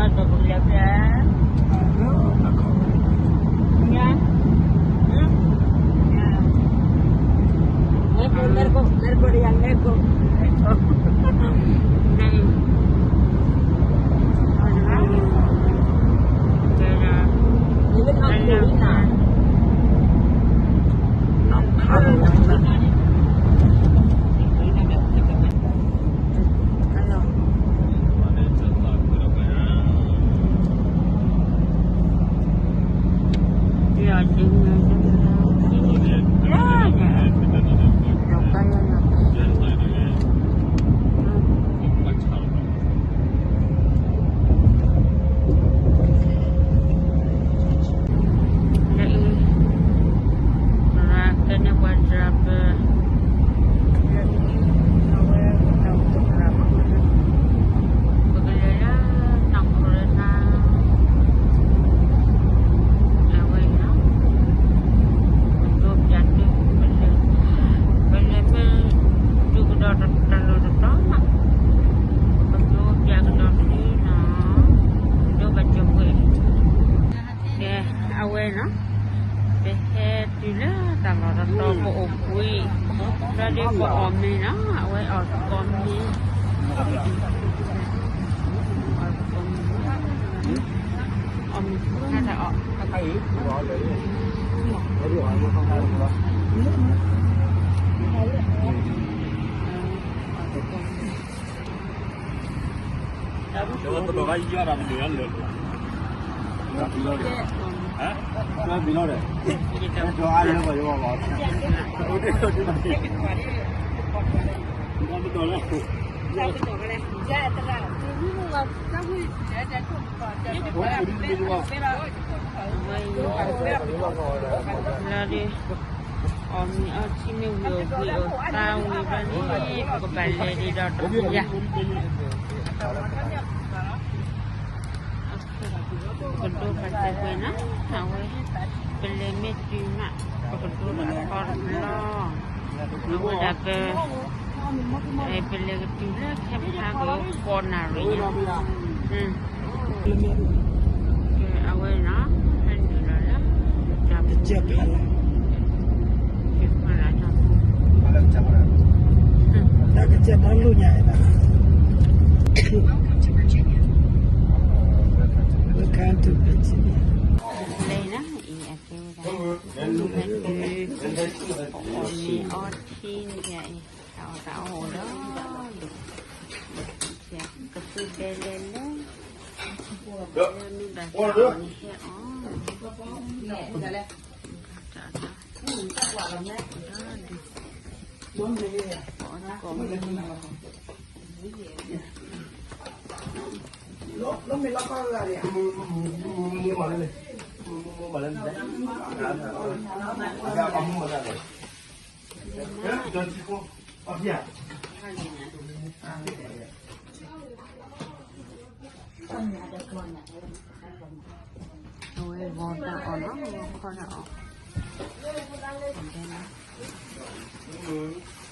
Let go, let go, let go, let go.အဝဲနီၤ, ပဟဲတုၤလၢတၢ်လီၢ်တတီၤ ပအိၣ်ဘှံး, ဒီးဒ်ပအီၣ်မ့ၤနီၤ, အဝဲအီၣ်ကိးမ့ၤ, အီၣ်မ့ၤခါတၢ်အီၣ် လီၤဒုး, အီၣ်မ့ၤအီထံမ့ၢ်ဝံၤအိၣ်ဘှံးအိၣ်သါဝံၤဘျီန့ၣ် ပကဘၣ်လဲၤဒံးဒီးတယၤ, ပကဒိပာ်စဲးကွဲးနီၤ, အဝဲ, ပလဲၤမ့ၢ်တုၤမး, ပကဒိတခီတဘျီ, အဝဲဒၣ်ပ ပလဲၤကတုၤလၢခဲဖးကအိၣ်ဃိးနၣ်ရံၣ်ညါ, အဝဲနီၤ, ဟဲနုာ်လီၤလၢ, ကစၢၢ်ဖးလၢ်, ကစၢၢ်ဖးလၢ်, တၢ်ကစၢၢ်တၢ်လိၣ်ညါ, welcome to Virginia, လၢအံၤနီၤ, အံၤအကဲဝဲဒၣ်, အီၣ်မ့ၤအီထံန့ၣ်အံၤ, တၢ်အီၣ်တၢ်အီအိၣ်ဒီး, ကသူဘဲလဲၣ်လဲၣ်, မ့ၢ်ဘၣ်တၢ်အီၣ်န့ၣ်ဟဲအီၣ်, တၢ်အီၣ်တၢ်အီ, ကိးမ့ၤ, အဝဲဂီၤတၢ်အီၣ်နီၤ, ဂီၤခီတၢ်အီၣ်, ဒဲနီၤ,